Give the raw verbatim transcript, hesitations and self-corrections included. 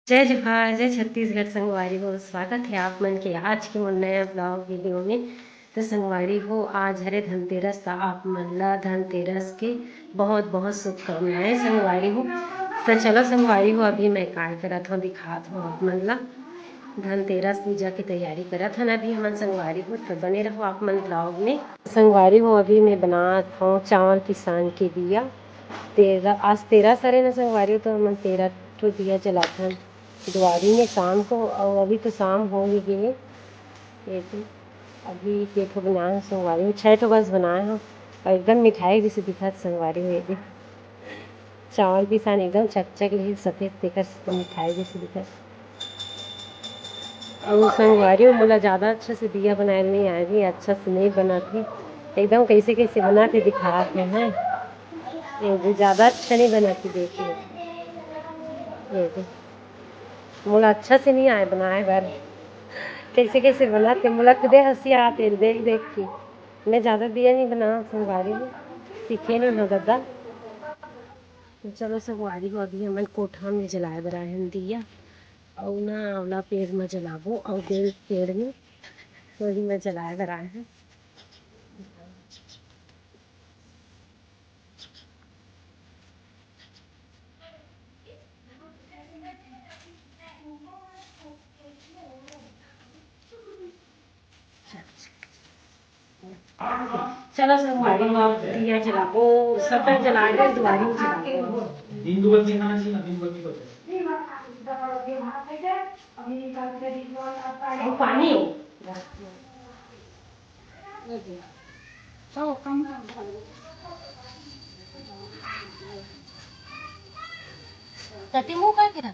जय जोहार, जय छत्तीसगढ़ संगवारी हो, स्वागत हे आप मन के आज के मोर नया vlog video में। तो संगवारी हो, आज हरे धनतेरस, त आप मन ला धनतेरस के बहुत बहुत शुभकामनाएं संगवारी हो। तो चलो संगवारी हो, अभी मैं काय करत हव दिखात हव आप मन ला। धनतेरस पूजा के तैयारी करत हन अभी हमन संगवारी हो, तो बने रहो आप मन vlog में। संगवारी हो, अभी मैं बनात हव चावल पिसान के दिया। तेरह, आज तेरह सरे न संगवारी हो, तो हमन तेरह ठो दिया जलाथन दुआरी में शाम को, अउ अभी तो शाम हो ही गे हे। ये तो अभी के ठो बनाए हव संगवारी हो, छह ठो बस बनाए हव, अउ एकदम मिठाई जैसे दिखत संगवारी हो। ये दे चावल पिसान एकदम चकचक ले सफेद, तेकर से मिठाई जैसे दिखत। अउ संगवारी हो, मोला ज्यादा अच्छा से दिया बनाए नहीं आए, अच्छा से नहीं बनाते, एकदम कैसे कैसे बनाते दिखात हे। ये दे ज्यादा अच्छा नहीं बनाते, देखिए ये दे। मोला अच्छा से नहीं आए बनाए बर, कैसे कैसे बनाते, मोला खुदे हंसी आते देख देख के। मैं ज्यादा दिया नहीं बनावत संगवारी हो, सीखे नहीं हव ददा। तो चलो संगवारी हो, अभी हमन कोठा में जलाए बर आए हन दिया, अउ ना आंवला पेड़ में जलाबो, अउ बेल पेड़ में, वही में जलाए बर आए हन। चलो संगवारी हो, अब दिया जलाबो, सब जला के दुआरी में जलाबो। दिन दो बजे खाना चाहिए ना, दिन बजे बजे। वो पानी हो। तती मुंह का करा?